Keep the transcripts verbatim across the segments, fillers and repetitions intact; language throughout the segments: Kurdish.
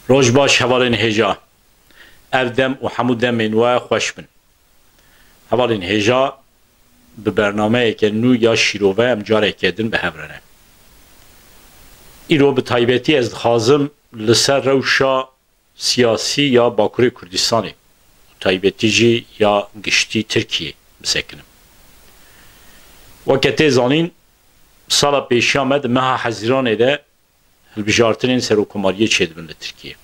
Roj baş hevalên hêja. Ev dem û hemû demên we xweş bin. Hevalên hêja, bi bernameyeke nû ya şîrove em careke din bi hev re ne. Îro bi taybetî ez dixwazim li ser rewşa siyasî ya Bakurê Kurdistanê û taybetî jî ya giştî Tirkiyê bisekinim. Weke tê zanîn, sala pêşiya me di meha Hezîranê de hilbijartinên serokkomariyê çêdibin li Tirkiyê.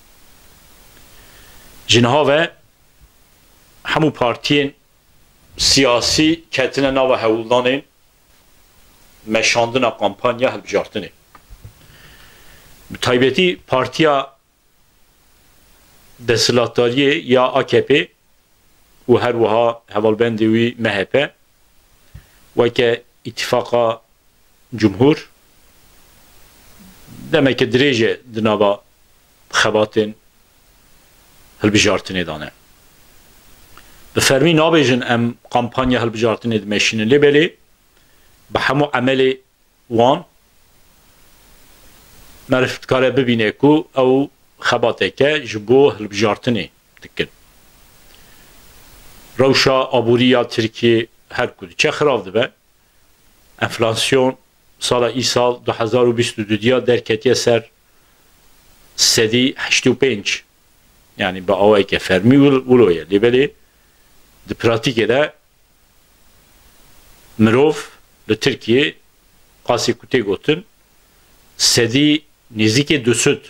Ji niha ve hemû partiyên siyasî ketine nava hewldanên meşandina kampanya hilbijartinê. Bi taybetî partiya desthilatdariyê ya A K P û her wiha hevalbendê wî M H P weke Îtîfaqa Cumhur demeke dirêj e di nava xebatên hilbijartinê de ne. Bi fermî nabêjin em kampanya hilbijartinê dimeşînin, lê belê bi hemû emelê wan meriv dikare bibîne ku ew xebateke ji bo hilbijartinê dikin. Rewşa aborî ya Tirkiyê her ku diçe xirab dibe. Enflasyon sala îsal du hezar û bîst û du diya derketiye ser sedî heştê û pênc. Yanî bi awayeke fermî wil-, wilo ye. Lê belê di pratîkê de mirov li Tirkiyê, qasê ku tê gotin, sedî nêzîkê du sed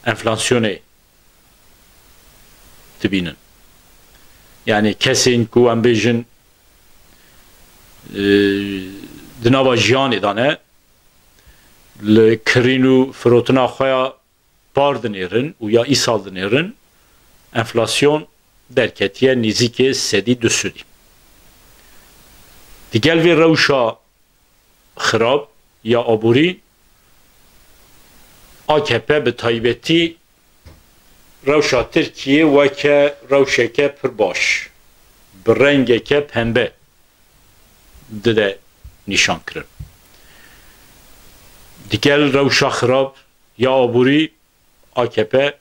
enflasyonê dibînin. Yanî kesên ku em bêjin, e, di nava jiyanê de ne, li kirîn û firotina xwe ya par dinêrin û ya îsal dinêrin, enflasyon derketiye nêzîkê sedî du sed. Digel vê rewşa xirab ya aborî, A K P bi taybetî rewşa Tirkiyê weke rewşeke pir baş, bi rengeke pembe dide nîşankirin. Digel rewşa xirab ya aborî, A K P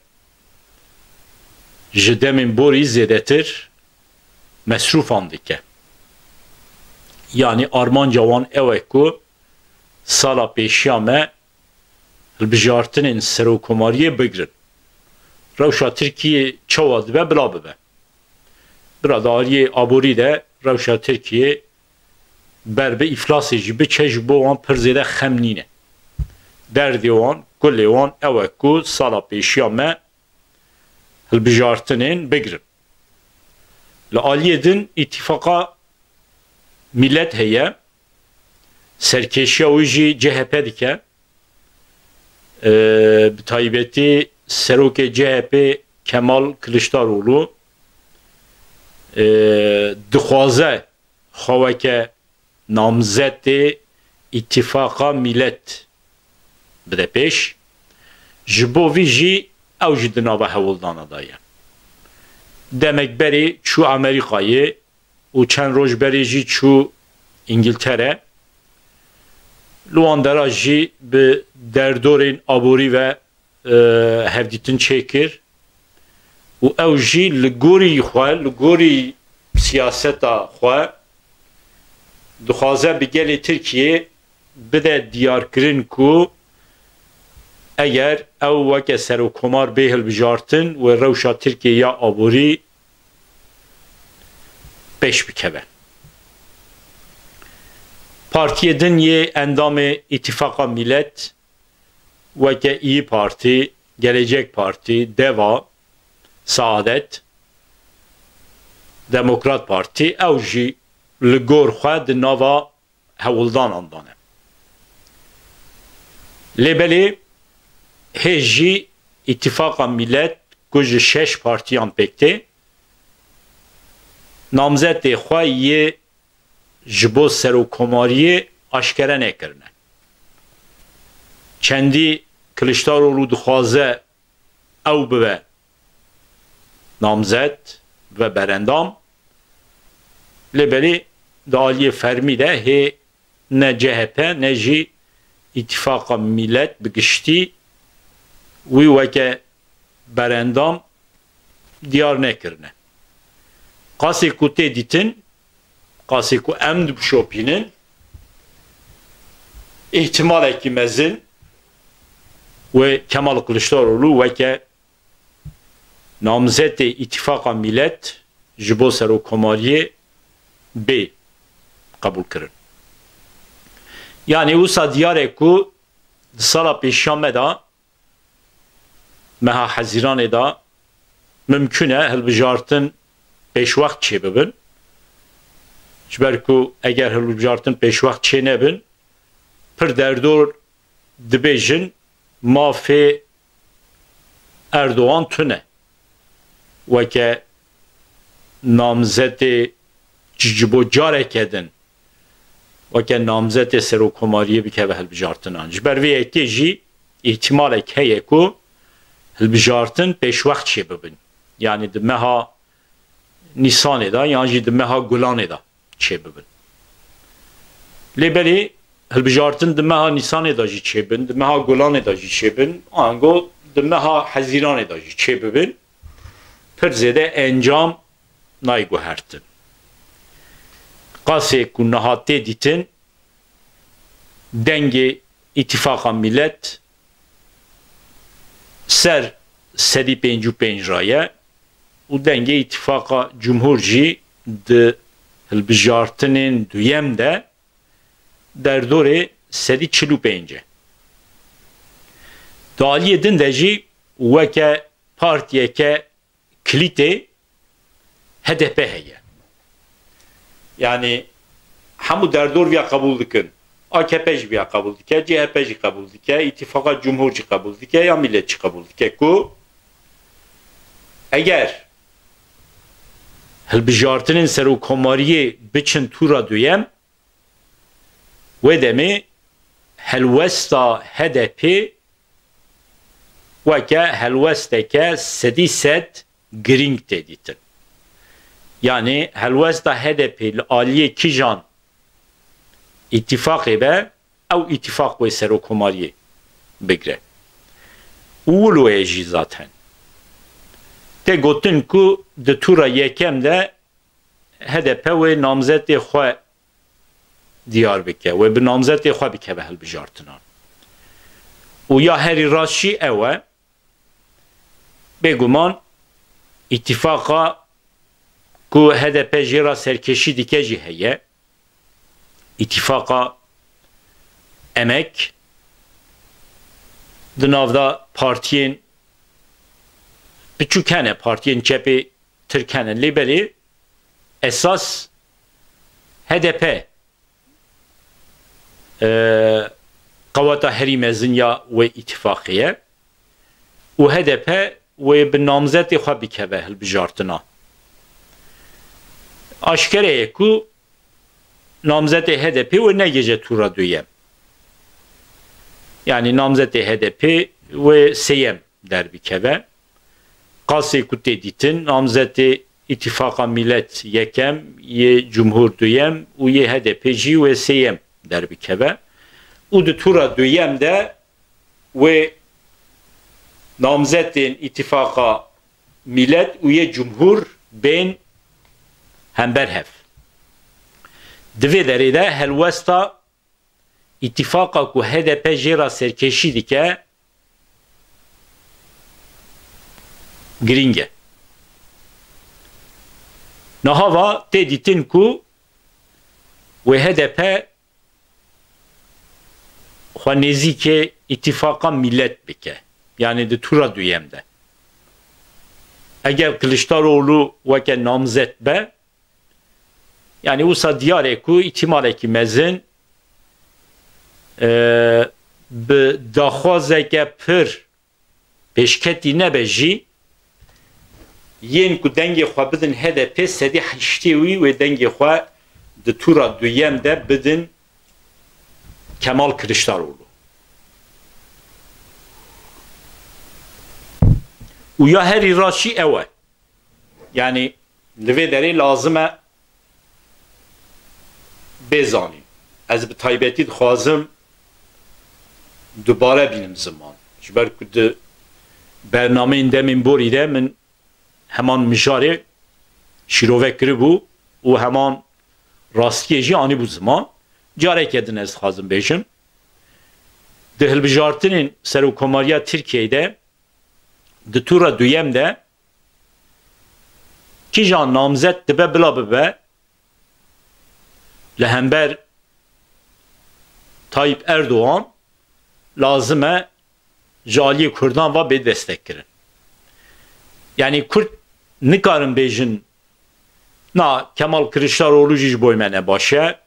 ji demên borî zêdetir mesrûfan dike. Yanî armanca wan ew e ku sala pêşiya me hilbijartinên serokkomariyê bigirin. Rewşa Tirkiyê çawa dibe bila bibe. Bira di aliyê aborî de rewşa Tirkiyê ber bi îflasê jî biçe, ji bo wan pir zêde xem nîne. Derdê wan, kulê wan ew e ku sala pêşiya me hilbijartinên bigirin. Li aliyê din Îtîfaqa Milet heye, serkêşiya wî jî C H P dike. Ee, bi taybetî serokê C H P Kemal Kiliçdaroglu, ee, dixwaze xwe weke namzetê Îtîfaqa Milet bide pêş. Ji bo vî jî ew jî di nava hewldana de ye. Demek berê çû Amerîkayê û çend roj berê jî çû Îngiltere. Li wan dera jî bi derdorên aborî ve, e, hevdîtin çêkir û ew jî li gorî xwe, li gorî siyaseta xwe dixwaze bi gelê Tirkiyê bide diyarkirin ku eger ew weke serokkomar bê hilbijartin, wê rewşa Tirkiyê ya aborî pêş bikeve. Partiyê din yê endamê Îtîfaqa Milet weke İYİ Parti, Gelecek Parti, DEVA, Saadet, Demokrat Parti, ew jî li gor xwe di nava hewldanan de ne. Lê belê hê jî Îtîfaqa Milet ku ji şeş partiyan pêk tê, namzetê xwe yê ji bo serokkomariyê aşkere nekirine. Çendî Kiliçdaroglu dixwaze ew bibe namzet ve berendam, lê belê di aliyê fermî de hê ne C H P ne jî Îtîfaqa Milet bi giştî wî weke berendam diyar nekirine. Qasê ku tê dîtin, qasê ku em dibişopînin, îhtimalekî mezin wê Kemal Kiliçdaroglu weke namzetê Îtîfaqa Mîlet ji bo serokkomariyê bê qebûlkirin. Yanî wisa diyar e ku di sala pêşiya me de, meha Hezîranê de mimkûn e hilbijartin pêşwext çêbibin. Ji ber ku eger hilbijartin pêşwext çênebin, pir derdor dibêjin mafê Erdogan tune. Weke namzetê ji, ji bo careke din, weke namzetê serokkomariyê bikeve hilbijartinan. Ji ber vê yekê jî îhtimalek heye ku hilbijartin pêşwext çêbibin. Yanî di meha Nîsanê de yan jî di meha Gulanê de çêbibin. Lê belê hilbijartin di meha Nîsanê de jî çêbin, di meha Gulanê de jî çêbin, ango di meha Hezîranê de jî çêbibin, pir zêde encam nayê guhertin. Qasê ku niha tê dîtin, dengê Îtîfaqa Mîlet ser sedî pêncî û pênc raye û dengê Îtîfaqa Cumhur jî di hilbijartinên duyem de derdorê sedî çil û pênc e. Di aliyê din de jî weke partiyeke kilîtê H D P heye. Yanî hemû derdor viya qebûl dikin. A K P jî viya qebûl dike, C H P jî qebûl dike, Îtîfaqa Cumhur jî qebûl dike, ya Mîlet jî qebûl dike ku eger hilbijartinên serokkomariyê biçin tûra duyem, wê demê helwesta H D P weke helwesteke sedî sed girîng tê dîtin. Yanî helwesta H D P li aliyê kîjan îtîfaqê be, ew îtîfaq wê serokkomariyê bigre. Û wilo ye jî zaten. Tê gotin ku di tûra yekem de H D P wê namzetê xwe diyar bike, wê bi namzetê xwe bikeve hilbijartinan. Û ya herî rast jî ew e, bêguman îtîfaqa ku H D P jê re serkêşî dike jî heye, îtîfaqa Emek di nav de partiyên biçûk hene, partiyên çepê Tirk hene, lê belê esas H D P, e, qeweta herî mezin ya wê îtîfaqê ye û H D P wê bi namzetê xwe bikeve hilbijartina. Aşkere ye ku namzetê H D P wê negihîje tûra duyem. Yanî namzetê H D P wê sêyem derbikeve. Qasê ku tê dîtin, namzetê Îtîfaqa Mîlet yekem, yê Cumhur duyem û yê H D P jî wê sêyem derbikeve. Û di tûra duyem de wê namzetên Îtîfaqa Mîlet û yê Cumhur bên hember hev. Di vê derê de helwesta îtîfaqa ku H D P jê re serkêşî dike, girîng e. Niha va tê dîtin ku wê H D P xwe nêzîkê Îtîfaqa Mîlet bike. Yanî di tûra duyem de. Eger Kiliçdaroglu weke namzet be, yanî wisa diyar e ku îhtimalekî mezin, e, bi daxwazeke pir pêşketî nebe jî, yên ku dengê xwe bidin H D P, sedî heştê wî wê dengê xwe di tûra duyem de bidin Kemal Kiliçdaroglu. Û ya herî rast jî ew e. Yanî li vê derê lazim e bê zanîn. Ez bi taybetî dixwazim dubare bînim ziman. Ji ber ku di Bernameyên demên borî de min heman mijarê şîrove kiribû û heman rastiyê jî anîbû ziman. Careke din ez dixwazim bêjim, di hilbijartinên Serokkomariya Tirkiyeyê de, di tûra duyem de kîjan namzet dibe bila bibe li hember Tayyip Erdogan, lazim e ji aliyê Kurdan ve bê destekkirin. Yani Kurd nikarin bêjin, na, Kemal Kiliçdaroglu jî ji bo me ne baş e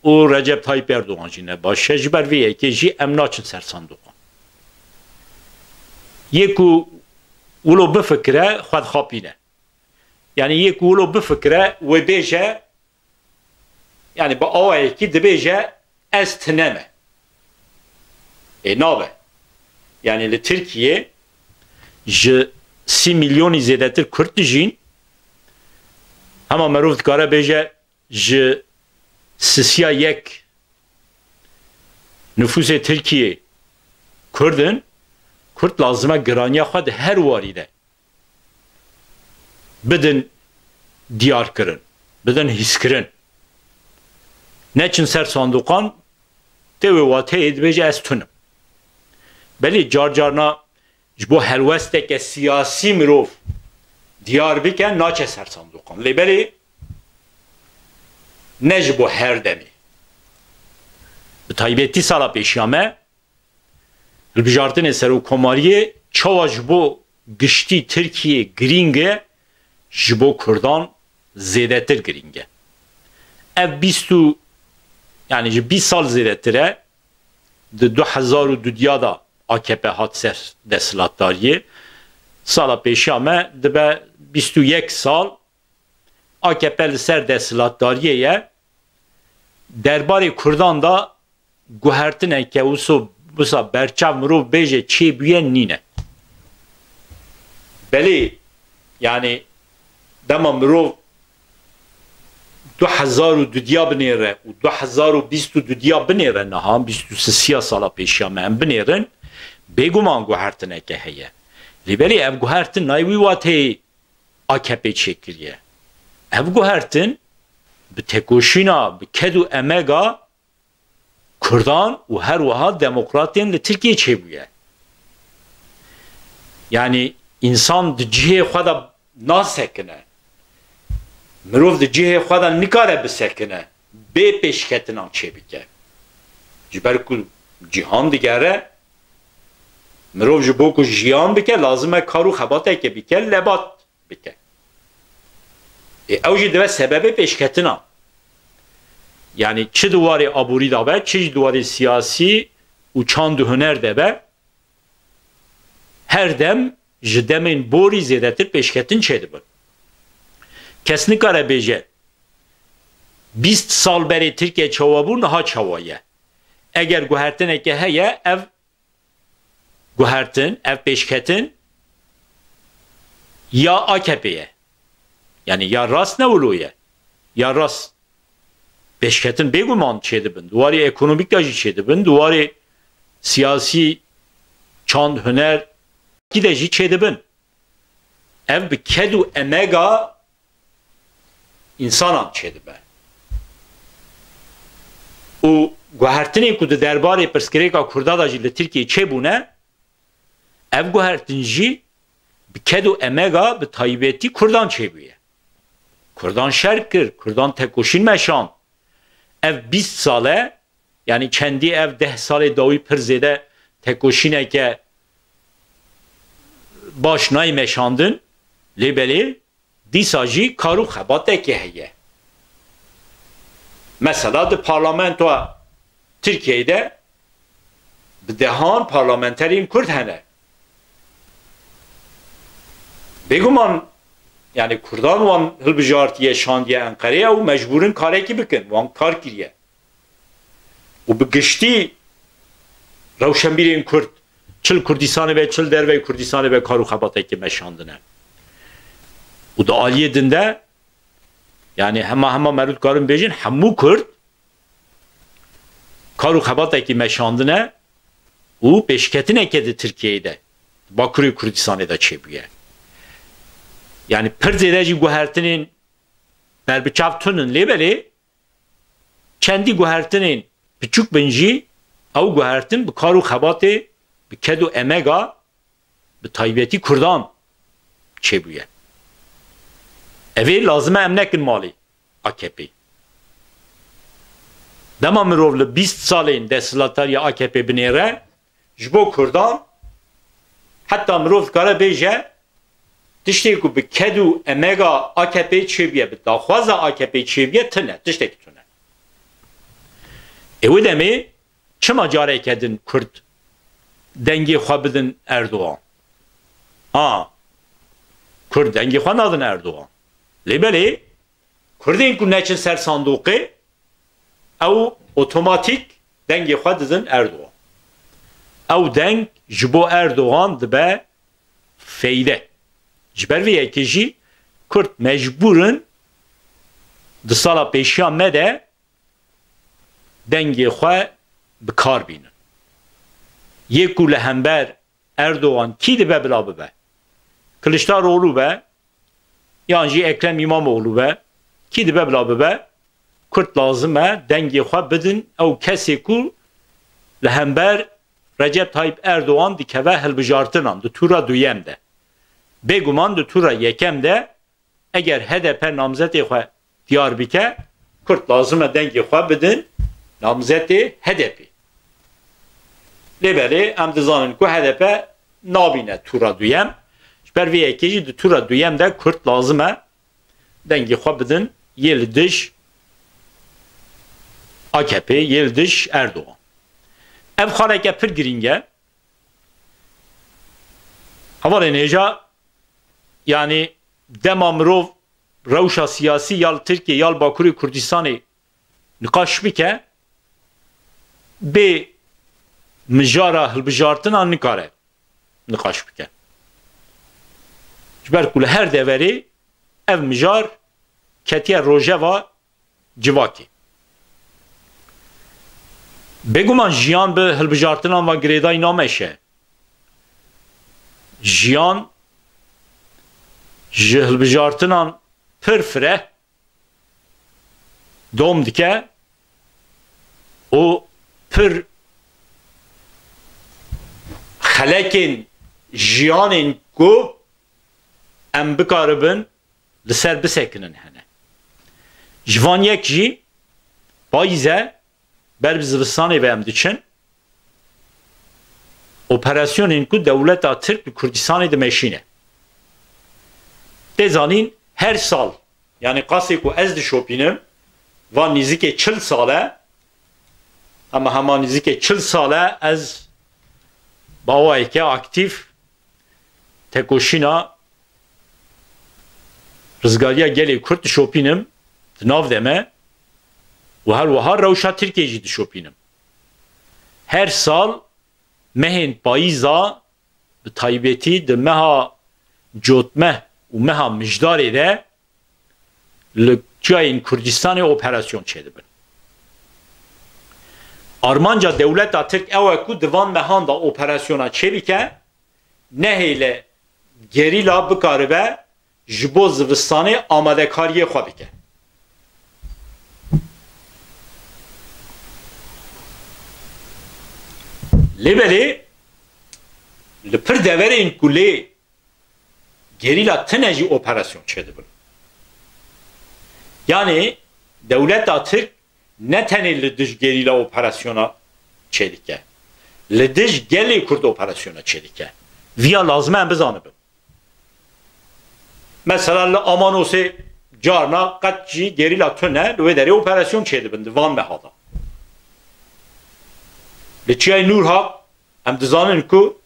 û Recep Tayyip Erdogan jî ne baş e. Ji ber vê yekê jî em naçin ser sanduqan. Yê ku wilo bifikire, xwe dixapîne. Yani yê ku wilo bifikire, wê bêje, yani bi awayekî dibêje, ez tune me. Ê nabe. Yani li Tirkiye ji sî milyonî zêdetir Kurd dijîn. Hema merov dikare bêje, ji sisiya yek nifûsê Tirkiye Kurd in. Kurd lazim e giraniya xwe di her warî de bidin diyarkirin, bidin hîskirin. Neçin ser sanduqan, tê wê wateyê dibêje, ez tunim. Belê car carna ji bo helwesteke siyasî mirov diyar bike, naçe ser sanduqan. Lê belê ne ji bo her demê. Bi taybetî sala pêşiya me, hilbijartinê serokkomariyê çawa ji bo giştî Tirkiyê girîng e, ji bo Kurdan zêdetir girîng e. Ev bîst û, yani ji bîst sal zêdetir e, di du hezar û dudiya de A K P hat ser desthilatdariyê. Sala pêşiya me dibe bîst û yek sal A K P li ser desthilatdariyê ye. Derbarê Kurdan de guhertineke wisa, wisa berçav mirov bêje çêbûye nîne. Belê, yani dema mirov du hezar û dudiya binêre û du hezar û bîst û dudiya binêre niha, bîst û sisiya sala pêşiya me em binêrin, bêguman guhertineke heye. Lê belê ev guhertin nayê wî wateyê A K P çêkiriye. Ev guhertin bi tekoşîna, bi ked û emega Kurdan û her wiha demokratên li Tirkiyê çêbûye. Yani însan di cihê xwe de nasekine. Mirov di cihê xwe de nikare bisekine, bê pêşketinan çêbike. Ji ber ku cîhan digere, mirov ji bo ku jiyan bike, lazim e kar û xebateke bike, lebat bike. Ê, ew jî dibe sebebê pêşketina. Yani çi di warê aborî de be, çi jî di warê siyasî û çand û huner de be, her dem ji demên borî zêdetir pêşketin çêdibin. Kes nikare bêje, bîst sal berê Tirkiye çawa bû, niha çawa ye. Eger guhertineke heye, ev guhertin, ev pêşketin ya A K P ye. Yani ya rast ne wilo ye, ya rast pêşketin bêguman çêdibin. Di warê ekonomîk de jî çêdibin, di warê siyasî, çand, huner kî de jî çêdibin. Ev bi ked û emega însanan çêdibe. Û guhertinên ku di derbarê pirsgirêka Kurda de jî li Tirkiyê çêbûne, ev guhertin jî bi ked û emega bi taybetî Kurdan çêbûye. Kurdan şer kir, Kurdan tekoşîn meşand. Ev bîst sal e, yani çendî ev deh salê dawî pir zêde tekoşîneke baş nayê meşandin, lê belê dîsa jî kar û xebatekê heye. Mesela di parlamentoya Tirkiyeyê de bi dehan parlamenterên Kurd hene. Bêguman, yani Kurdan wan hilbijartiye, şandiye Enqereyê û mecbûrin karekî bikin, wan kar kiriye. Û bi giştî rewşenbîrên Kurd, çi li Kurdistanê be, çi li derveyî Kurdistanê be, kar û xebatekê meşandine. Û di aliyê din de, yani hema hema merû dikarin bêjin, hemû Kurd kar û xebatekî meşandine û pêşketineke di Tirkiyeyê de. Bakurê Kurdistanê de çêbûye. Yanî pir zêde jî guhertinên berbiçav tun in, lê belê çendî guhertinên piçûk bin jî, ew guhertin bi kar û xebatê, bi ked û emega, bi taybetî Kurdan çêbûye. Evê lazim e em nekin malê A K P. Dema mirov li bîst salên desthilatdariya A K P binêre, ji bo Kurdan, heta mirov dikare bêje, tiştê ku bi ked û emega A K P çêbûye, bi daxwaza A K P çêbûye, tune, tiştekî tune. Ê wê demê çima careke din Kurd dengê xwe bidin Erdogan? Ha, Kurd dengê xwe nadin Erdogan. Lê belê Kurdên ku neçin ser sandoqê, ew otomatîk dengê xwe didin Erdogan. Ew deng ji bo Erdogan dibe feyde. Ji ber vê yekê jî Kurd mecbûr in di sala pêşiya me de dengê xwe bi kar bînin. Yê ku li hember Erdogan kî dibe bila bibe? Kiliçdaroglu be, yan jî Ekrem Îmamoğlu be, kî dibe bila bibe, Kurd lazim e dengê xwe bidin ew kesê ku li hember Recep Tayyip Erdogan dikeve hilbijartinan di tûra duyem de. Bêguman di tûra yekem de eger H D P namzetê xwe diyar bike, Kurd lazim e dengê xwe bidin namzetê H D P. Lê belê em dizanin ku H D P nabîne tûra duyem. Ji ber vê yekê jî di tûra duyem de Kurd lazim e dengê xwe bidin yê li dij A K P, yê li dij Erdogan. Ev xaleke pir girîng e. Hevalên hêja, yanî dema mirov rewşa siyasî ya li Tirkiye ya li Bakurê Kurdistanê niqaş bike, bê mijara hilbijartinan nikare niqaş bike. Ji ber ku li her deverê ev mijar ketiye rojeva civakê. Bêguman jiyan bi hilbijartinan ve girêdayî nameşe. Jiyan ji hilbijartinan pir fireh dom dike û pir xelekên jiyanên ku em bikaribin li ser bisekinin hene. Ji van yek jî payîz e, ber bi zivistanê ve em diçin. Operasyonên ku dewleta Tirk li Kurdistanê dimeşîne. Tê zanîn her sal, yanî qasê ku ez dişopînim, van nîzikê çil sal e, hema hema nîzikê çil sal e ez bi awayeke aktîf tekoşîna rizgariya gelê Kurd dişopînim, di nav de me û her wiha rewşa Tirkiyê jî dişopînim. Her sal mehên payîza, bi taybetî di meha cotmeh û meha mijdarê de li çiyayên Kurdistanê operasyon çêdibin. Armanca dewleta Tirk ew e ku di van mehan de operasyona çêbike, nehêle gerîla bikaribe ji bo zivistanê amadekariyê xwe bike. Lê belê li pir deverên ku lê gerîla tine jî operasyon çêdibin. Yanî dewleta Tirk ne tenê li dij gerîla operasyona çêdike. Li dij gelê Kurd operasyona çêdike. Viya lazim e em bizanibin. Mesela li Amanosê carna qet jî gerîla tune li wê derê operasyon çêdibin di van meha de. Li Çiyayê Nûrhak em dizanin ku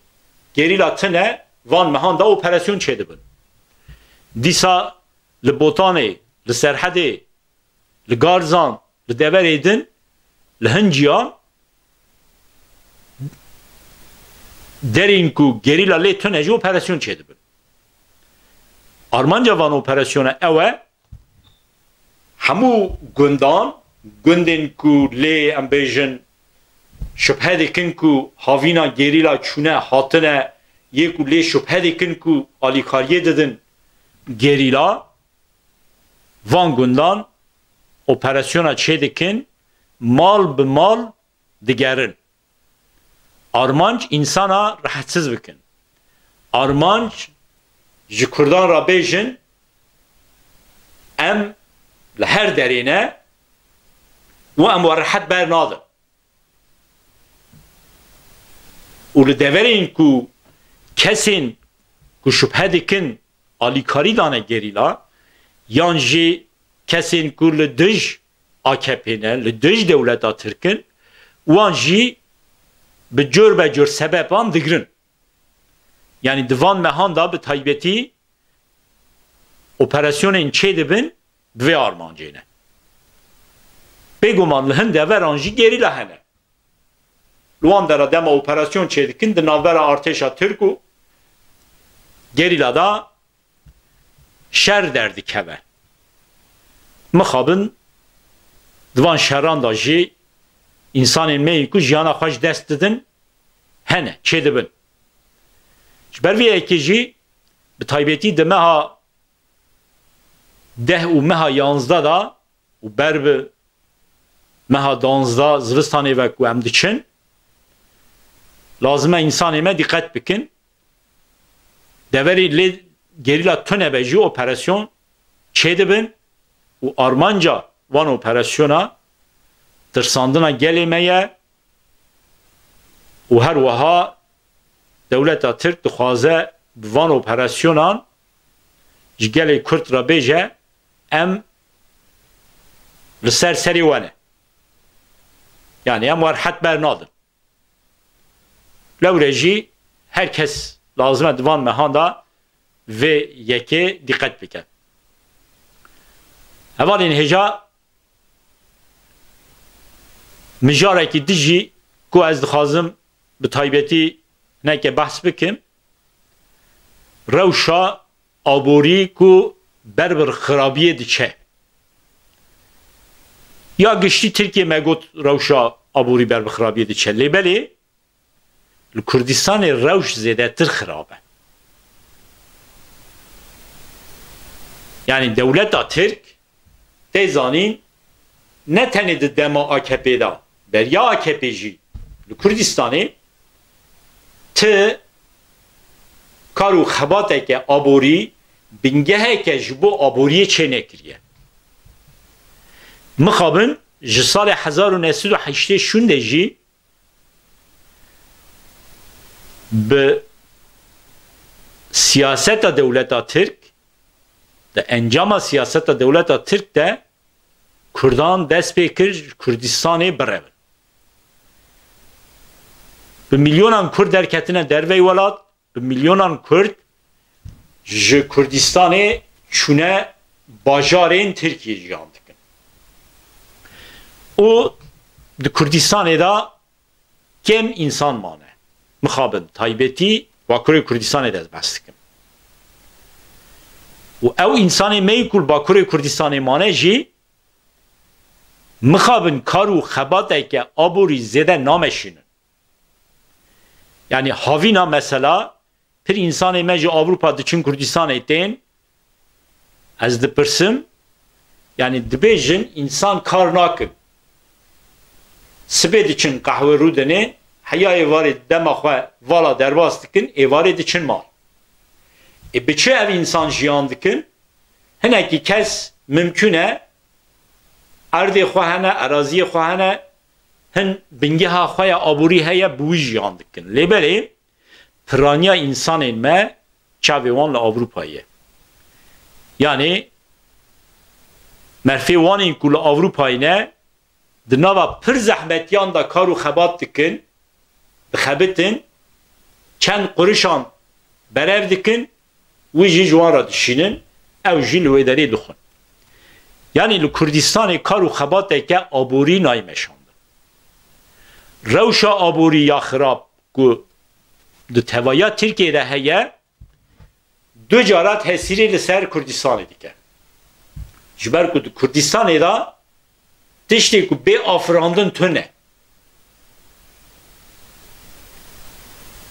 gerîla tune van mehan de operasyon çêdibin. Dîsa li Botanê, li Serhedê, li Garzan, li deverê din, li hin ciyan derên ku gerîla lê tune jî operasyon çêdibin. Armanca van operasyona ew e, hemû gundan, gundên ku lê em bêjin şibhe dikin ku havîna gerîla çûne hatine yê ku lê şubhe dikin ku alîkariyê didin gerîla, van gundan operasyona çêdikin, mal bi mal digerin. Armanc însana rehetsiz bikin. Armanc ji Kurdan re bêjin, em li her derê ne û em we rehet bernadin. Û li deverên ku kesên ku şubhe dikin alîkarî dane gerîla, yan jî kesên ku li dij A K P ne, li dij dewleta Tirk in, wan jî bi cor be cor sebeban digirin. Yanî di van mehan de bi taybetî operasyonên çêdibin bi vê armancê ne. Bêguman li hin deveran jî gerîla hene. Li wan dera dema operasyon çêdikin di navbera artêşa Tirk û gerîla de şer derdikeve. Mixabin di van şeran de jî însanên me yî ku jiyana xwe ji dest didin hene, çêdibin. Ji ber vê yekê jî bi taybetî di meha deh û meha yanzdeh de û ber bi meha danzdeh zivistanê ve ku em diçin, lazim e însanê me dîqet bikin. Deverê lê gerîla tune be jî operasyon çêdibin û armanca van operasyona tirsandina gelê me ye û her wiha dewleta Tirk dixwaze bi van operasyonan ji gelê Kurd re bêje, em li ser serê we ne. Yanî em we rehet bernadin. Lewre jî her kes lazim e di van mehan de vê yekê dîqet bike. Hevalên hêja, mijarekî din jî ku ez dixwazim bi taybetî hineke behs bikim, rewşa aborî ku ber bi xirabiyê diçe. Ya giştî Tirkiye me got rewşa aborî ber bi xirabiyê diçe. Lê belê li Kurdistanê rewş zêdetir xirab e. Yanî dewleta Tirk tê zanîn ne tenê di dema A K P de, beriya A K P jî li Kurdistanê ti kar û xebateke aborî, bingeheke ji bo aboriyê çênekiriye. Mixabin ji salê hezar û neh sed û heştê şûnde jî bi siyaseta dewleta Tirk, di encama siyaseta dewleta Tirk de Kurdan dest pê kir ji Kurdistanê birevin. Bi milyonan Kurd derketine dervey welat, bi milyonan Kurd ji Kurdistanê çûne bajarên Tirkiyê jiyan dikin. Û di Kurdistanê de kêm însan mane. Mixabin taybetî Bakurê Kurdistanê de ez behs dikim. Û ew însanê me yî ku li Bakurê Kurdistanê mane jî mixabin kar û xebateke aborî zêde nameşînin. Yanî havîna mesela pir însanê me ji Ewropa diçin Kurdistanê tên, ez dipirsim, yanî dibêjin însan kar nakin. Sibê diçin qehwe rûdinê, heya êvarê dema xwe vala derbas dikin, êvarê diçin mal. Ê bi çi ev însan jiyan dikin? Hinekî kes mimkûn e erdê xwe hene, eraziyê xwe hene, hin bingeha xwe ya aborî heye, bi wî jiyan dikin. Lê belê piraniya însanên me çavê wan li Ewropayê ye. Yanî merfê wan ên ku li Ewropayê ne, di nava pir zehmetiyan de kar û xebat dikin, dixebitin, çend qurişan berev dikin, wî jî ji wan re dişînin, ew jî li wê derê dixwin. Yanî li Kurdistanê kar û xebateke aborî nayê meşandin. Rewşa aborî ya xirab ku di tevaya Tirkiyê de heye, du cara tesîrê li ser Kurdistanê dike. Ji ber ku di Kurdistanê de tiştê ku bê afirandin tune.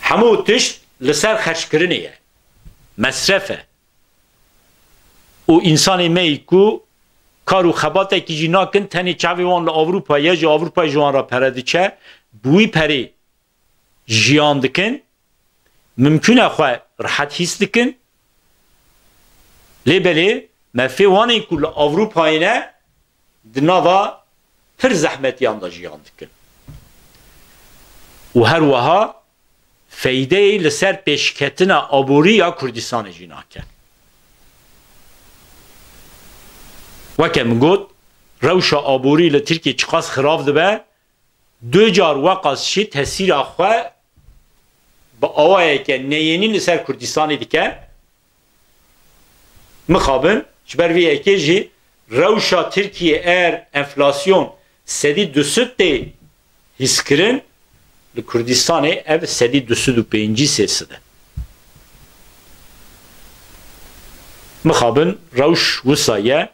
Hemû tişt li ser xerckirinê ye, mesref e. Û însanê me yî ku kar û xebatekî jî nakin, tenê çavê wan li Ewropa ye, ji Ewropayê ji wan re pere diçe, bi wî perê jiyan dikin, mimkûn e xwe rihet hîs dikin. Lê belê me fê wan ên ku li Ewropayê ne, di nava pir zehmetiyan de jiyan dikin. Û her wiha feydeyê li ser pêşketina aborî ya Kurdistanê jî nake. Weke min got, rewşa aborî li Tirkiyê çiqas xirav dibe, du car weqas jî tesîra xwe bi awayeke neyênî li ser Kurdistanê dike. Mixabin, ji ber vê yekê jî rewşa Tirkiyê eger enflasyon sedî du sed tê hîskirin, li Kurdistanê ev sedî du sed û pêncî sê sed e. Mixabin, rewş wisa ye,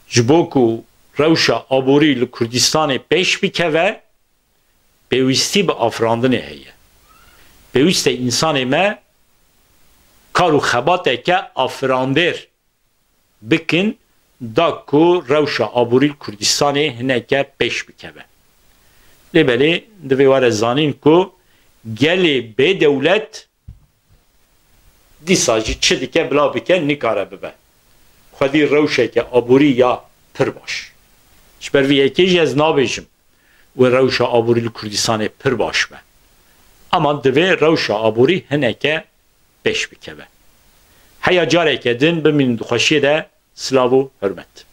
ji bo ku rewşa aborî li Kurdistanê pêş bikeve, pêwîstî bi afirandinê heye. Pêwîst e însanê me kar û xebateke afirandêr bikin, da ku rewşa aborî li Kurdistanê hineke pêş bikeve. Lê belê divê were zanîn ku gelê bê dewlet dîsa jî çi dike bila bike nikare bibe xwedî rewşeke aborî ya pir baş. Ji ber vê yekê jî ez nabêjim wê rewşa aborî li Kurdistanê pir baş be. Ama divê rewşa aborî hineke pêş bikeve. Heya careke din bimînin di xweşiyê de, silav û hurmet.